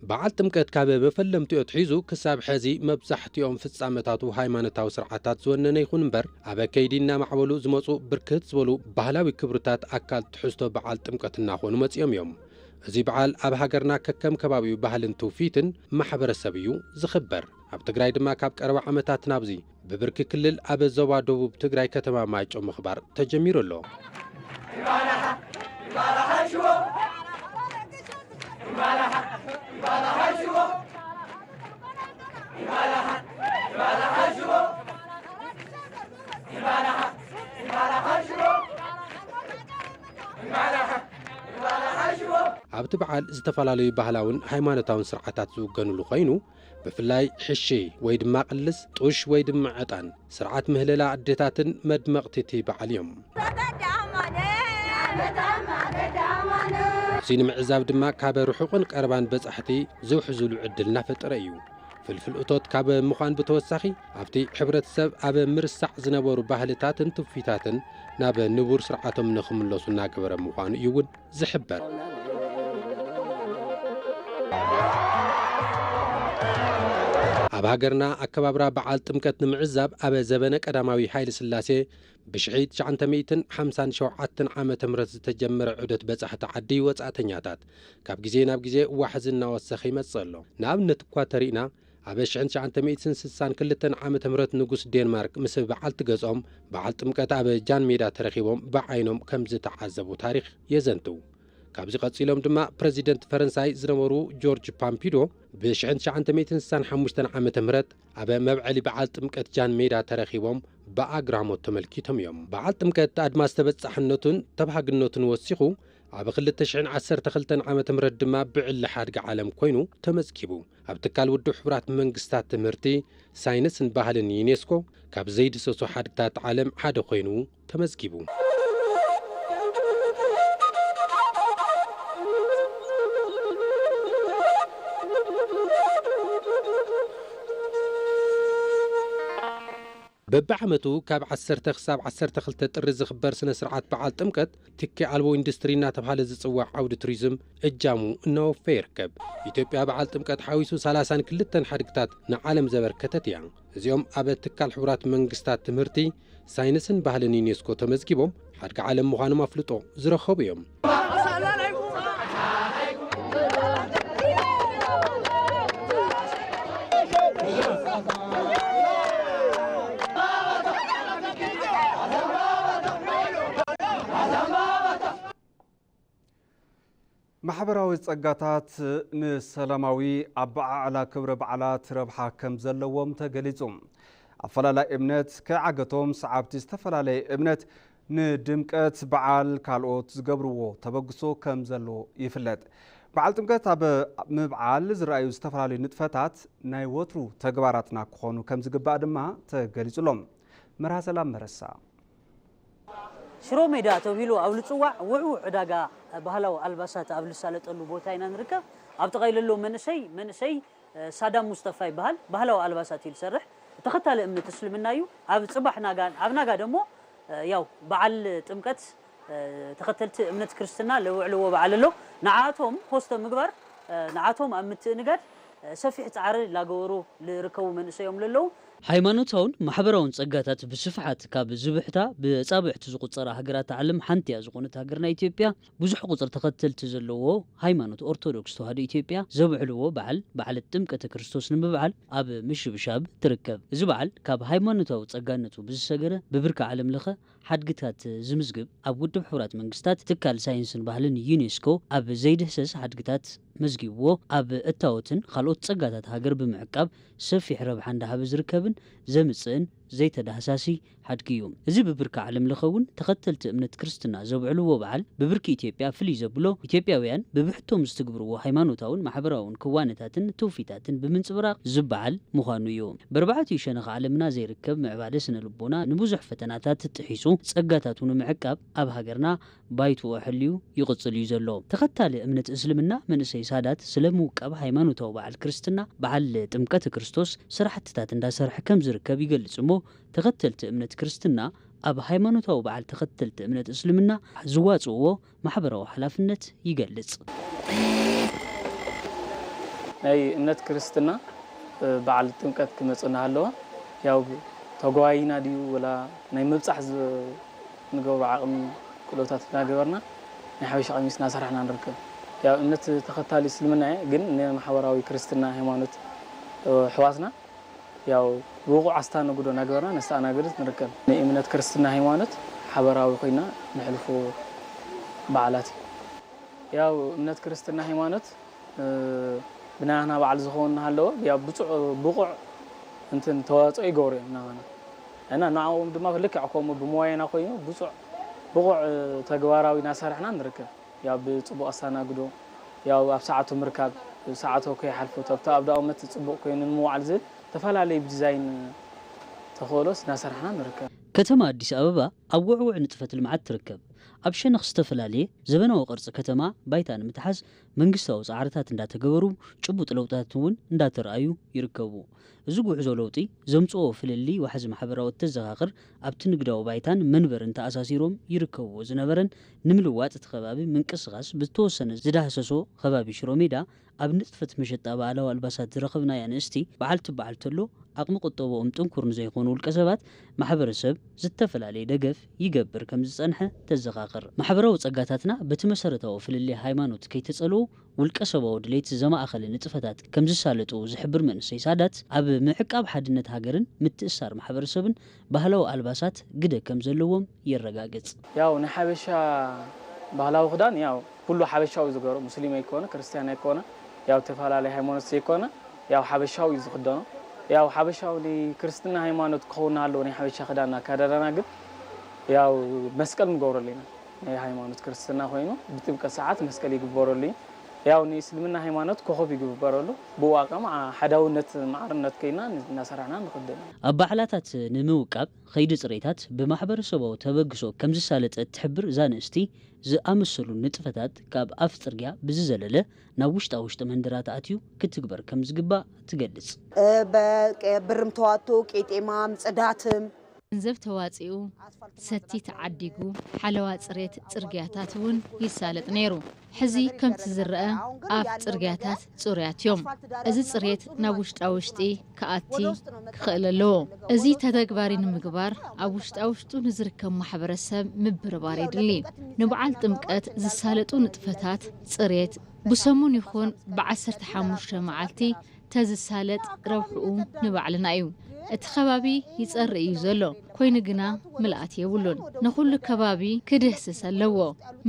በዓል ጥምቀት ካብ መፈለምትኡ ኣትሒዙ ክሳብ ሕዚ መብዛሕትኦም ፍጻመታቱ ሃይማኖታዊ ስርዓታት ዝወነነ ይኹን እምበር፣ ኣብ ከይዲ እናማዕበሉ ዝመጹ ብርክት ዝበሉ ባህላዊ ክብርታት ኣካል ትሕዝቶ በዓል ጥምቀት እናኾኑ መጺኦም እዮም። እዚ በዓል ኣብ ሃገርና ከከም ከባቢኡ ባህልን ትውፊትን ማሕበረሰብ እዩ ዝኽበር። ኣብ ትግራይ ድማ ካብ ቀረባ ዓመታት ናብዚ ብብርኪ ክልል ኣብ ዞባ ደቡብ ትግራይ ከተማ ማይጨው ምኽባር ተጀሚሩ ኣሎ። ኣብቲ በዓል ዝተፈላለዩ ባህላውን ሃይማኖታውን ስርዓታት ዝውገንሉ ኮይኑ፣ ብፍላይ ሕሺ ወይ ድማ ቅልስ፣ ጡሽ ወይ ድማ ዕጣን፣ ስርዓት ምህለላ ኣዴታትን መድመቕቲ እቲ በዓል እዮም። እዚ ንምዕዛብ ድማ ካብ ርሑቕን ቀረባን በጻሕቲ ዝውሕዙሉ ዕድል እናፈጠረ እዩ። ፍልፍል እቶት ካብ ምዃን ብተወሳኺ፣ ኣብቲ ሕብረተሰብ ኣብ ምርሳዕ ዝነበሩ ባህልታትን ትውፊታትን ናብ ንቡር ስርዓቶም ንኽምለሱ እናገበረ ምዃኑ እዩ እውን ዝሕበር። ኣብ ሃገርና ኣከባብራ በዓል ጥምቀት ንምዕዛብ ኣብ ዘበነ ቀዳማዊ ሃይለ ስላሴ ብሽሕቲ ትሽዓተ ሚእትን ሓምሳን ሸውዓተን ዓመተ ምህረት ዝተጀመረ ዑደት በጻሕቲ ዓዲ ወጻእተኛታት ካብ ግዜ ናብ ግዜ ዋሕዚ እናወሰኸ ይመጽእ ኣሎ። ንኣብነት እኳ ተሪእና ኣብ ሽሕን ትሽዓተ ሚእትን ስሳን ክልተን ዓመተ ምህረት ንጉስ ዴንማርክ ምስ በዓልቲ ገዝኦም በዓል ጥምቀት ኣብ ጃን ሜዳ ተረኺቦም ብዓይኖም ከም ዝተዓዘቡ ታሪኽ የዘንትው። ካብዚ ቀጺሎም ድማ ፕረዚደንት ፈረንሳይ ዝነበሩ ጆርጅ ፓምፒዶ ብ ሽሕን ትሽዓተ ሚእትን ስሳን ሓሙሽተን ዓመተ ምህረት ኣብ መብዐሊ በዓል ጥምቀት ጃን ሜዳ ተረኺቦም ብኣግራሞት ተመልኪቶም እዮም። በዓል ጥምቀት ኣድማስ ተበጻሕነቱን ተባሃግነቱን ወሲኹ ኣብ ክልተ ሽሕን ዓሰርተ ክልተን ዓመተ ምህረት ድማ ብዕሊ ሓድጊ ዓለም ኮይኑ ተመዝጊቡ። ኣብ ትካል ውድብ ሕቡራት መንግስታት ትምህርቲ፣ ሳይንስን ባህልን ዩኔስኮ ካብ ዘይድህሰሱ ሓድግታት ዓለም ሓደ ኮይኑ ተመዝጊቡ። በብዓመቱ ካብ ዓሰርተ ክሳብ ዓሰርተ ክልተ ጥሪ ዝኽበር ስነ ስርዓት በዓል ጥምቀት ትኪ ኣልቦ ኢንዱስትሪ እናተባህለ ዝጽዋዕ ዓውዲ ቱሪዝም እጃሙ እናወፈየ ይርከብ። ኢትዮጵያ በዓል ጥምቀት ሓዊሱ ሰላሳን ክልተን ሓድግታት ንዓለም ዘበርከተት እያ። እዚኦም ኣብ ትካል ሕቡራት መንግስታት ትምህርቲ፣ ሳይንስን ባህልን ዩኔስኮ ተመዝጊቦም ሓድጊ ዓለም ምዃኖም ኣፍልጦ ዝረኸቡ እዮም። ማሕበራዊ ጸጋታት ንሰላማዊ ኣበዓዕላ ክብረ በዓላት ረብሓ ከም ዘለዎም ተገሊጹ። ኣፈላላይ እምነት ከይዓገቶም ሰዓብቲ ዝተፈላለየ እምነት ንድምቀት በዓል ካልኦት ዝገብርዎ ተበግሶ ከም ዘሎ ይፍለጥ። በዓል ጥምቀት ኣብ ምብዓል ዝረኣዩ ዝተፈላለዩ ንጥፈታት ናይ ወትሩ ተግባራትና ክኾኑ ከም ዝግባእ ድማ ተገሊጹ ኣሎ። መርሃ ሰላም መረሳ። ሽሮ ሜዳ ተባሂሉ ኣብ ዝጽዋዕ ውዕዉዕ ዕዳጋ ባህላዊ ኣልባሳት ኣብ ዝሳለጠሉ ቦታ ኢና ንርከብ። ኣብ ጥቓይ ዘሎ መንእሰይ፣ መንእሰይ፣ እ፣ ሳዳም ሙስጠፋ ይበሃል። ባህላዊ ኣልባሳት እዩ ዝሰርሕ። ተኸታሊ እምነት እስልምና እዩ። ኣብ ጽባሕ ናጋ፣ ኣብ ናጋ ደሞ፣ እ፣ ያው በዓል ጥምቀት፣ እ፣ ተኸተልቲ እምነት ክርስትና ለውዕልዎ በዓል ኣሎ። ንዓቶም ሆስተ ምግባር፣ እ፣ ንዓቶም ኣብ ምትእንጋድ፣ እ፣ ሰፊሕ ጻዕሪ ላገበሩ ልርከቡ መንእሰዮም ለለዉ። ሃይማኖታውን ማሕበራውን ጸጋታት ብስፍሓት ካብ ዝብሕታ ብኣጻብዕቲ ዝቑጸራ ሃገራት ዓለም ሓንቲ እያ ዝኾነት ሃገርና ኢትዮጵያ፣ ብዙሕ ቁጽሪ ተኸተልቲ ዘለዎ ሃይማኖት ኦርቶዶክስ ተዋህዶ ኢትዮጵያ ዘብዕልዎ በዓል፣ በዓል ጥምቀተ ክርስቶስ ንምብዓል ኣብ ምሽብሻብ ትርከብ። እዚ በዓል ካብ ሃይማኖታዊ ጸጋነቱ ብዝሰገረ ብብርኪ ዓለም ለኸ ሓድግታት ዝምዝግብ ኣብ ውድብ ሕቡራት መንግስታት ትካል ሳይንስን ባህልን ዩኔስኮ ኣብ ዘይድህሰስ ሓድግታት መዝጊብዎ ኣብ እታወትን ካልኦት ጸጋታት ሃገር ብምዕቃብ ሰፊሕ ረብሓ እንዳሃበ ዝርከብን ዘምጽእን ዘይተዳህሳሲ ሓድጊ እዩ። እዚ ብብርኪ ዓለም ለኸ እውን ተኸተልቲ እምነት ክርስትና ዘብዕልዎ በዓል ብብርኪ ኢትዮጵያ ፍልይ ዘብሎ ኢትዮጵያውያን ብብሕቶም ዝትግብርዎ ሃይማኖታውን ማሕበራውን ክዋነታትን ትውፊታትን ብምንጽብራቕ ዝበዓል ምዃኑ እዩ። በርባዕቲኡ ሸነኽ ዓለምና ዘይርከብ ምዕባለ ስነ ልቦና ንብዙሕ ፈተናታት ጥሒሱ ጸጋታቱ ንምዕቃብ ኣብ ሃገርና ባይትኡ ኣሕልዩ ይቕጽል እዩ ዘሎ። ተኸታሊ እምነት እስልምና መንእሰይ ሳዳት ስለ ምውቃብ ሃይማኖታዊ በዓል ክርስትና በዓል ጥምቀተ ክርስቶስ ስራሕትታት እንዳሰርሐ ከም ዝርከብ ይገልጽ እሞ ተኸተልቲ እምነት ክርስትና ኣብ ሃይማኖታዊ በዓል ተኸተልቲ እምነት እስልምና ዝዋጽእዎ ማሕበራዊ ሓላፍነት ይገልጽ። ናይ እምነት ክርስትና፣ እ፣ በዓል ጥምቀት ክመጽእ እናሃለወ፣ ያው ተጓይና ድዩ ወላ ናይ ምብጻሕ ዝ-፣ ንገብሮ ዓቕሚ ክእለታት እናገበርና ናይ ሓበሻ ቀሚስ እናሰራሕና ንርከብ። ያው እምነት ተኸታሊ እስልምና እየ፣ ግን ንማሕበራዊ ክርስትና ሃይማኖት፣ እ፣ ኣሕዋትና ያው ብቑዕ ኣስተኣናግዶ እናገበርና ነስተኣናግድ ንርከብ። ንእምነት ክርስትና ሃይማኖት ሓበራዊ ኮይና ነሕልፎ በዓላት እዩ። ያው እምነት ክርስትና ሃይማኖት፣ እ፣ ብናህና በዓል ዝኸውን እናሃለወ፣ ያው ብፁዕ-፣ ብቑዕ እንትን ተዋፅኦ ይገብሩ እዮም ናባና። እና ንዕኦም ድማ ልክዕ ከምኡ ብመዋየና ኮይኑ ብፁዕ-፣ ብቑዕ ተግባራዊ እናሰርሕና ንርከብ። ያው ብፅቡቕ ኣስተኣናግዶ፣ ያው ኣብ ሰዓቱ ምርካብ፣ ሰዓቱ ከይሓልፎ፣ ኣብቲ ኣብ ዳኡመት ፅቡቕ ኮይኑ ንምውዓል ዝብል ዝተፈላለዩ ብዲዛይን ተኽእሎስ እናሰርሕና ንርከብ። ከተማ ኣዲስ ኣበባ ኣብ ውዕውዕ ንጥፈት ልምዓት ትርከብ። ኣብ ሸነኽ ዝተፈላለየ ዘበናዊ ቅርጺ ከተማ ባይታ ንምትሓዝ መንግስታዊ ጻዕርታት እንዳተገበሩ፣ ጭቡጥ ለውጥታት እውን እንዳተረኣዩ ይርከቡ። እዚ ጉዕዞ ለውጢ ዘምጽኦ ፍልልይ ዋሕዚ ማሕበራዊ እተዘኻኽር፣ ኣብቲ ንግዳዊ ባይታን መንበርን ተኣሳሲሮም ይርከብዎ ዝነበረን ንምልዋጥ እቲ ከባቢ ምንቅስቓስ ብዝተወሰነ ዝዳህሰሶ ከባቢ ሽሮ ሜዳ፣ ኣብ ንጥፈት መሸጣ ባህላዊ ኣልባሳት ዝረኸብናያ ንእስቲ በዓል ትበዓል ተሎ፣ ዓቕሚ ቁጠብኦም ጥንኩር ንዘይኮኑ ውልቀ ሰባት ማሕበረሰብ ዝተፈላለየ ደገፍ ይገብር ከም ዝጸንሐ ተዘኻኽር። ማሕበራዊ ጸጋታትና በቲ መሰረታዊ ፍልልይ ሃይማኖት ከይተጸልዉ ውልቀ ሰባዊ ድሌት ዘማእኸለ ንጥፈታት ከም ዝሳለጡ ዝሕብር መንእሰይ ሳዳት፣ ኣብ ምዕቃብ ሓድነት ሃገርን ምትእሳር ማሕበረሰብን ባህላዊ ኣልባሳት ግደ ከም ዘለዎም የረጋግጽ። ያው ንሓበሻ ባህላዊ ክዳን ያው ኩሉ ሓበሻዊ ዝገብሮ፣ ሙስሊም ኣይኮነ፣ ክርስቲያን ኣይኮነ፣ ያው ተፈላለየ ሃይማኖት ዘይኮነ፣ ያው ሓበሻዊ እዩ ዝኽደኖ። ያው ሓበሻዊ ናይ ክርስትና ሃይማኖት ክኸውን ኣለዎ ናይ ሓበሻ ክዳን ኣከዳድና፣ ግን ያው መስቀል ንገብረሉ ኢና። ናይ ሃይማኖት ክርስትና ኮይኑ ብጥምቀት ሰዓት መስቀል ይግበረሉ እዩ። ያው ንእስልምና ሃይማኖት ኮኸብ ይግበረሉ። ብኡ ኣቃም ሓዳውነት ማዕርነት ኮይና እናሰራሕና ንኽደን። ኣብ በዓላታት ንምውቃብ ኸይዲ ጽሬታት ብማሕበረሰባዊ ተበግሶ ከም ዝሳለጠ እትሕብር እዛ ንእስቲ፣ ዝኣመሰሉ ንጥፈታት ካብ ኣፍ ጽርግያ ብዝዘለለ ናብ ውሽጣ ውሽጢ መንደራት ኣትዩ ክትግበር ከም ዝግባእ ትገልጽ። እ፣ በ-፣ ብርም ተዋጥቶ፣ ቄጤማም፣ ጽዳትም። ገንዘብ ተዋጺኡ፣ ሰቲ ተዓዲጉ፣ ሓለዋ ጽሬት ጽርግያታት እውን ይሳለጥ ነይሩ። ሕዚ ከምቲ ዝረአ ኣፍ ጽርግያታት ጽሩያት እዮም። እዚ ጽሬት ናብ ውሽጣ ውሽጢ ክኣቲ ክኽእል ኣለዎ። እዚ ተተግባሪ ንምግባር ኣብ ውሽጣ ውሽጡ ንዝርከብ ማሕበረሰብ ምብርባር የድሊ። ንበዓል ጥምቀት ዝሳለጡ ንጥፈታት ጽሬት ብሰሙን ይኹን ብዓሰርተ ሓሙሽተ መዓልቲ ተዝሳለጥ ረብሕኡ ንባዕልና እዩ። እቲ ከባቢ ይጸሪ እዩ ዘሎ፣ ኮይኑ ግና ምልኣት የብሉን። ንኹሉ ከባቢ ክድህስስ ኣለዎ።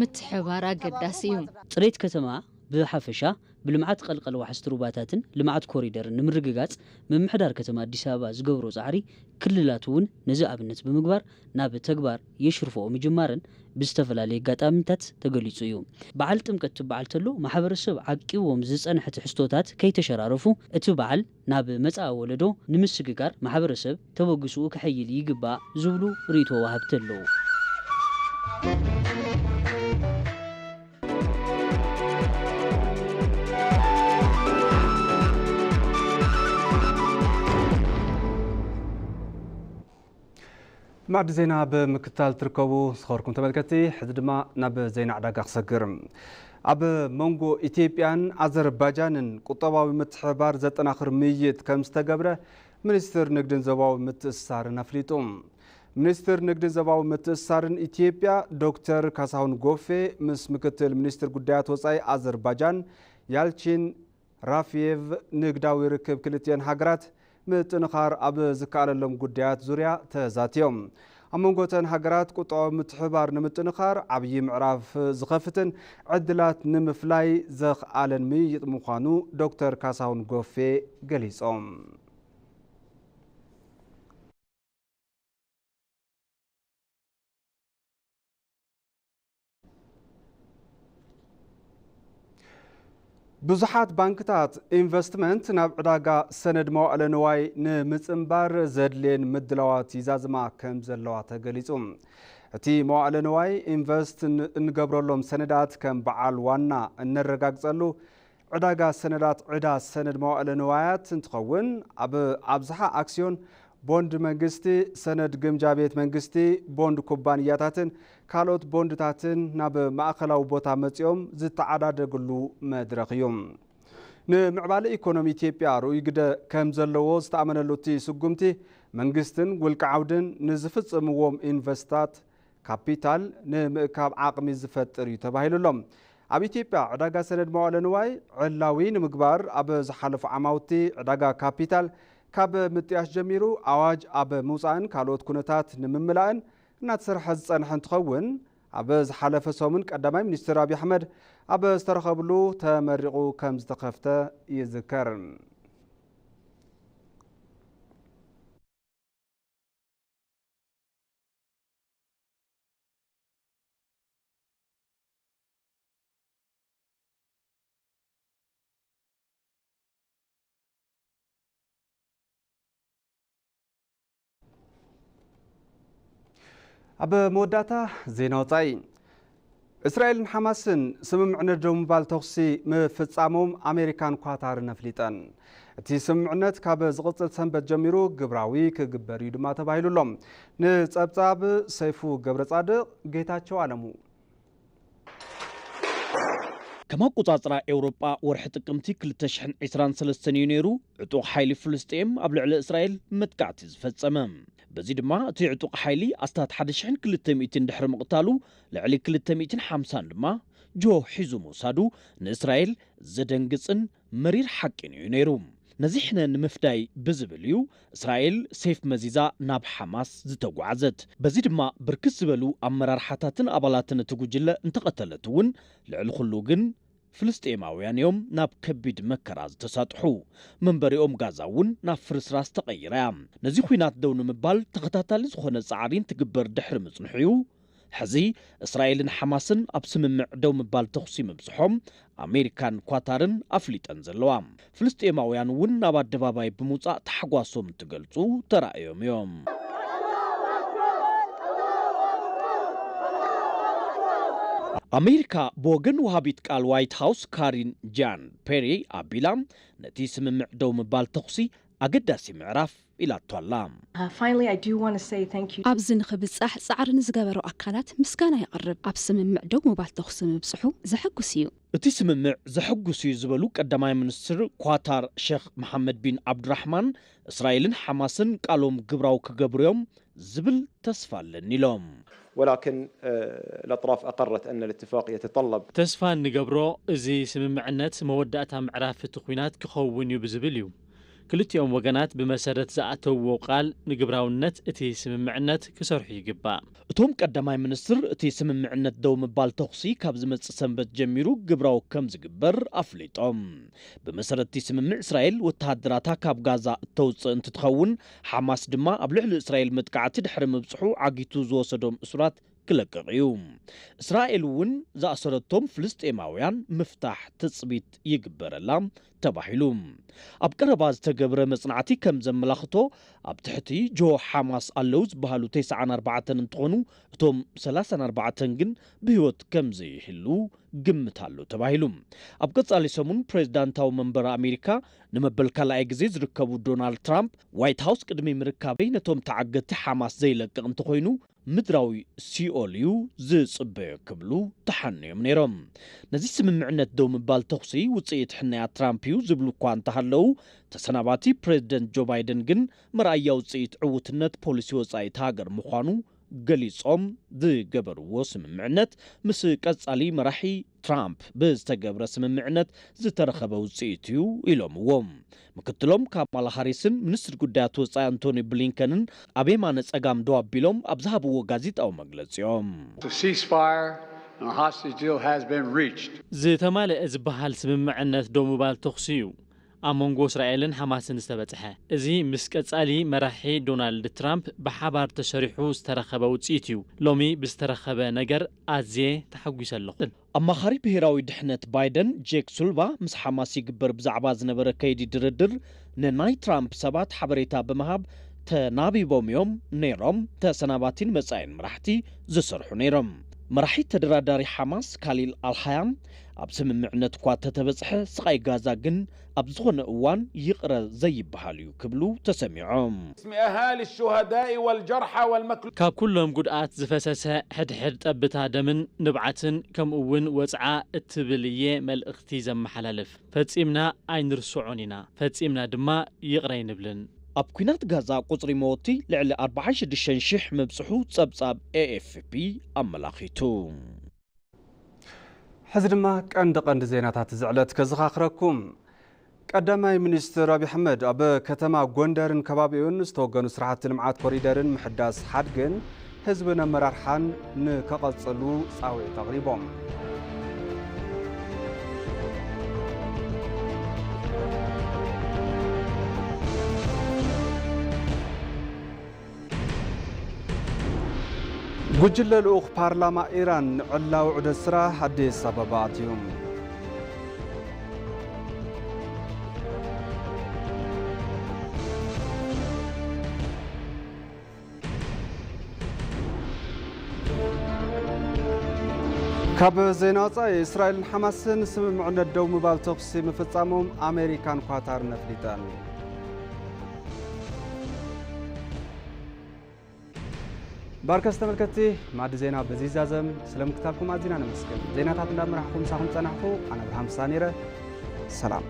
ምትሕባር ኣገዳሲ እዩ። ጽሬት ከተማ ብሓፈሻ ብልምዓት ቀልቀል ዋሕስቲ ሩባታትን ልምዓት ኮሪደርን ንምርግጋጽ ምምሕዳር ከተማ ኣዲስ ኣበባ ዝገብሮ ጻዕሪ ክልላት እውን ነዚ ኣብነት ብምግባር ናብ ተግባር የሽርፍኦ ምጅማረን ብዝተፈላለየ ኣጋጣሚታት ተገሊጹ እዩ። በዓል ጥምቀት ትበዓል ተሎ ማሕበረሰብ ዓቂዎም ዝጸንሐ ትሕዝቶታት ከይተሸራረፉ እቲ በዓል ናብ መጻኢ ወለዶ ንምስግጋር ማሕበረሰብ ተበግስኡ ከሐይል ይግባእ ዝብሉ ርእይቶ ወሃብቲ ኣለዉ። ማዕዲ ዜና ብምክትታል ትርከቡ ዝኸበርኩም ተመልከትቲ፣ ሕዚ ድማ ናብ ዜና ዕዳጋ ክሰግር። ኣብ መንጎ ኢትዮጵያን ኣዘርባጃንን ቁጠባዊ ምትሕብባር ዘጠናኽር ምይይጥ ከም ዝተገብረ ሚኒስትር ንግድን ዞባዊ ምትእስሳርን ኣፍሊጡ። ሚኒስትር ንግድን ዞባዊ ምትእስሳርን ኢትዮጵያ ዶክተር ካሳሁን ጎፌ ምስ ምክትል ሚኒስትር ጉዳያት ወጻኢ ኣዘርባጃን ያልቺን ራፍየቭ ንግዳዊ ርክብ ክልቲኤን ሃገራት ምጥንኻር ኣብ ዝከኣለሎም ጉዳያት ዙርያ ተዛትዮም። ኣብ መንጎ እተን ሃገራት ቁጠባዊ ምትሕብባር ንምጥንኻር ዓብዪ ምዕራፍ ዝኸፍትን ዕድላት ንምፍላይ ዘኽኣለን ምይይጥ ምዃኑ ዶክተር ካሳሁን ጎፌ ገሊጾም። ብዙሓት ባንክታት ኢንቨስትመንት ናብ ዕዳጋ ሰነድ መዋእለ ንዋይ ንምጽንባር ዘድልየን ምድላዋት ይዛዝማ ከም ዘለዋ ተገሊጹ። እቲ መዋእለ ንዋይ ኢንቨስት ን-፣ እንገብረሎም ሰነዳት ከም በዓል ዋና እነረጋግጸሉ ዕዳጋ ሰነዳት ዕዳ ሰነድ መዋእለ ንዋያት እንትኸውን፣ ኣብ ኣብዝሓ ኣክስዮን፣ ቦንድ መንግስቲ፣ ሰነድ ግምጃ ቤት መንግስቲ፣ ቦንድ ኩባንያታትን ካልኦት ቦንድታትን ናብ ማእኸላዊ ቦታ መጺኦም ዝተዓዳደግሉ መድረኽ እዩ። ንምዕባለ ኢኮኖሚ ኢትዮጵያ ርኡይ ግደ ከም ዘለዎ ዝተኣመነሉ እቲ ስጉምቲ፣ መንግስትን ውልቀ ዓውድን ንዝፍጽምዎም ኢንቨስታት ካፒታል ንምእካብ ዓቕሚ ዝፈጥር እዩ ተባሂሉ ኣሎ። ኣብ ኢትዮጵያ ዕዳጋ ሰነድ መዋእለ ንዋይ ዕላዊ ንምግባር ኣብ ዝሓለፉ ዓማውቲ ዕዳጋ ካፒታል ካብ ምጥያሽ ጀሚሩ ኣዋጅ ኣብ ምውፃእን ካልኦት ኩነታት ንምምላእን እናተሰርሐ ዝፀንሐ እንትኸውን፣ ኣብ ዝሓለፈ ሰሙን ቀዳማይ ሚኒስትር ኣብይ ኣሕመድ ኣብ ዝተረኸብሉ ተመሪቑ ከም ዝተኸፍተ ይዝከር። ኣብ መወዳእታ ዜና ወጻኢ። እስራኤልን ሓማስን ስምምዕነት ደው ምባል ተኹሲ ምፍጻሞም ኣሜሪካን ኳታርን ኣፍሊጠን። እቲ ስምምዕነት ካብ ዝቕጽል ሰንበት ጀሚሩ ግብራዊ ክግበር እዩ ድማ ተባሂሉ ኣሎ። ንጸብጻብ ሰይፉ ገብረጻድቕ፣ ጌታቸው ኣለሙ። ከም ኣቆጻጽራ ኤውሮጳ፣ ወርሒ ጥቅምቲ ክልተ ሽሕን ዕስራን ሰለስተን እዩ ነይሩ ዕጡቕ ሓይሊ ፍልስጤም ኣብ ልዕሊ እስራኤል መጥቃዕቲ ዝፈጸመ። በዚ ድማ እቲ ዕጡቕ ሓይሊ ኣስታት ሓደ ሽሕን ክልተ ሚእትን ድሕሪ ምቕታሉ፣ ልዕሊ ክልተ ሚእትን ሓምሳን ድማ ጆ ሒዙ ምውሳዱ ንእስራኤል ዘደንግጽን መሪር ሓቂን እዩ ነይሩ። ነዚ ሕነ ንምፍዳይ ብዝብል እዩ እስራኤል ሴፍ መዚዛ ናብ ሓማስ ዝተጓዓዘት። በዚ ድማ ብርክት ዝበሉ ኣመራርሓታትን ኣባላትን እቲ ጉጅለ እንተቐተለት እውን፣ ልዕሊ ኩሉ ግን ፍልስጤማውያን እዮም ናብ ከቢድ መከራ ዝተሳጥሑ። መንበሪኦም ጋዛ እውን ናብ ፍርስራስ ተቐይራ እያ። ነዚ ኲናት ደው ንምባል ተኸታታሊ ዝኾነ ጻዕሪ እንትግበር ድሕሪ ምጽንሑ እዩ፣ ሕዚ እስራኤልን ሓማስን ኣብ ስምምዕ ደው ምባል ተኹሲ ምብጽሖም ኣሜሪካን ኳታርን ኣፍሊጠን ዘለዋ። ፍልስጤማውያን እውን ናብ ኣደባባይ ብምውጻእ ታሕጓሶም እንትገልጹ ተራእዮም እዮም። ኣሜሪካ ብወገን ወሃቢት ቃል ዋይት ሃውስ ካሪን ጃን ፔሪ ኣቢላ፣ ነቲ ስምምዕ ደው ምባል ተኹሲ ኣገዳሲ ምዕራፍ ኢላቶ ኣላ። Uh, finally, I do want to say thank you. ኣብዚ ንኽብጻሕ ጻዕሪ ንዝገበሩ ኣካላት ምስጋና የቕርብ። ኣብ ስምምዕ ደው ምባል ተኹሲ ምብጽሑ ዘሐጉስ እዩ። እቲ ስምምዕ ዘሐጉስ እዩ ዝበሉ ቀዳማይ ሚኒስትር ኳታር ሼክ መሓመድ ቢን ዓብዱራሕማን፣ እስራኤልን ሓማስን ቃሎም ግብራዊ ክገብሩ እዮም ዝብል ተስፋ ኣለኒ ኢሎም። ولكن آه، الأطراف أقرت أن الاتفاق يتطلب ተስፋ እንገብሮ እዚ ስምምዕነት መወዳእታ ምዕራፍ እቲ ኲናት ክኸውን እዩ ብዝብል እዩ። ክልቲኦም ወገናት ብመሰረት ዝኣተውዎ ቃል ንግብራውነት እቲ ስምምዕነት ክሰርሑ ይግባእ። እቶም ቀዳማይ ሚኒስትር፣ እቲ ስምምዕነት ደው ምባል ተኹሲ ካብ ዝመጽእ ሰንበት ጀሚሩ ግብራዊ ከም ዝግበር ኣፍሊጦም። ብመሰረት እቲ ስምምዕ፣ እስራኤል ወተሃደራታ ካብ ጋዛ እተውጽእ እንትትኸውን፣ ሓማስ ድማ ኣብ ልዕሊ እስራኤል መጥቃዕቲ ድሕሪ ምብጽሑ ዓጊቱ ዝወሰዶም እሱራት ክለቅቕ እዩ። እስራኤል እውን ዝኣሰረቶም ፍልስጤማውያን ምፍታሕ ትጽቢት ይግበረላ ተባሂሉ። ኣብ ቀረባ ዝተገብረ መጽናዕቲ ከም ዘመላኽቶ፣ ኣብ ትሕቲ ጆ ሓማስ ኣለዉ ዝበሃሉ ተስዓን ኣርባዕተን እንትኾኑ፣ እቶም ሰላሳን ኣርባዕተን ግን ብህይወት ከም ዘይህሉ ግምት ኣሎ ተባሂሉ። ኣብ ቀጻሊ ሰሙን ፕሬዝዳንታዊ መንበር ኣሜሪካ ንመበል ካልኣይ ግዜ ዝርከቡ ዶናልድ ትራምፕ፣ ዋይት ሃውስ ቅድሚ ምርካበይ ነቶም ተዓገቲ ሓማስ ዘይለቅቕ እንተኾይኑ፣ ምድራዊ ሲኦል እዩ ዝጽበዮ ክብሉ ተሓንዮም ነይሮም። ነዚ ስምምዕነት ደው ምባል ተኹሲ ውጽኢት ሕነያ ትራምፕ እዩ ዝብሉ እኳ እንተሃለዉ፣ ተሰናባቲ ፕሬዝደንት ጆ ባይደን ግን መርኣያ ውጽኢት ዕውትነት ፖሊሲ ወጻኢት ሃገር ምዃኑ ገሊጾም፣ ዝገበርዎ ስምምዕነት ምስ ቀጻሊ መራሒ ትራምፕ ብዝተገብረ ስምምዕነት ዝተረኸበ ውጽኢት እዩ ኢሎምዎ። ምክትሎም ካማላ ሃሪስን ሚኒስትር ጉዳያት ወጻኢ ኣንቶኒ ብሊንከንን ኣብ የማነ ጸጋም ደው ኣቢሎም ኣብ ዝሃብዎ ጋዜጣዊ መግለጺኦም። The ceasefire and a hostage deal has been reached. ዝተማልአ ዝበሃል ስምምዕነት ደው ምባል ተኹሲ እዩ ኣብ መንጎ እስራኤልን ሓማስን ዝተበጽሐ። እዚ ምስ ቀጻሊ መራሒ ዶናልድ ትራምፕ ብሓባር ተሰሪሑ ዝተረኸበ ውጽኢት እዩ። ሎሚ ብዝተረኸበ ነገር ኣዝየ ተሓጒሰ ኣለኹ። ኣማኻሪ ብሄራዊ ድሕነት ባይደን ጄክ ሱልቫ ምስ ሓማስ ይግበር ብዛዕባ ዝነበረ ከይዲ ድርድር ንናይ ትራምፕ ሰባት ሓበሬታ ብምሃብ ተናቢቦም እዮም ነይሮም። ተሰናባቲን መጻኢን መራሕቲ ዝሰርሑ ነይሮም። መራሒ ተደራዳሪ ሓማስ ካሊል ኣልሃያም ኣብ ስምምዕነት እኳ ተተበጽሐ ስቓይ ጋዛ ግን ኣብ ዝኾነ እዋን ይቕረ ዘይበሃል እዩ ክብሉ ተሰሚዖም። باسم أهالي الشهداء والجرحى والمكلوبين ካብ ኩሎም ጉድኣት ዝፈሰሰ ሕድሕድ ጠብታ ደምን ንብዓትን ከምኡ እውን ወጽዓ እትብል እየ መልእኽቲ ዘመሓላልፍ። ፈጺምና ኣይንርስዖን ኢና፣ ፈጺምና ድማ ይቕረ ኣይንብልን። ኣብ ኲናት ጋዛ ቁጽሪ መወቲ ልዕሊ ኣርብዓን ሽዱሽተን ሽሕ ምብጽሑ ጸብጻብ ኤ ኤፍ ፒ ኣመላኺቱ። ሕዚ ድማ ቀንዲ ቀንዲ ዜናታት እዚ ዕለት ከዘኻኽረኩም። ቀዳማይ ሚኒስትር ኣብይ ኣሕመድ ኣብ ከተማ ጎንደርን ከባቢኡን ዝተወገኑ ስራሕቲ ልምዓት ኮሪደርን ምሕዳስ ሓድግን ህዝብን ኣመራርሓን ንከቐጽሉ ጻውዒት ኣቕሪቦም። ጉጅለ ልኡኽ ፓርላማ ኢራን ንዕላዊ ዑደት ስራሕ ኣዲስ ኣበባ ኣትዩ። ካብ ዜና ወፃኢ፣ እስራኤልን ሓማስን ስምምዕነት ደው ምባል ተኹሲ ምፍፃሞም ኣሜሪካን ኳታርን ኣፍሊጠን። ባርከስ ተመልከትቲ፣ ማዲ ዜና በዚ ይዛዘም። ስለ ምክታልኩም ኣዚና ነመስግን። ዜናታት እንዳመራሕኹ ምሳኹም ጸናሕኩ ኣነ ኣብርሃም ሳኒረ። ሰላም።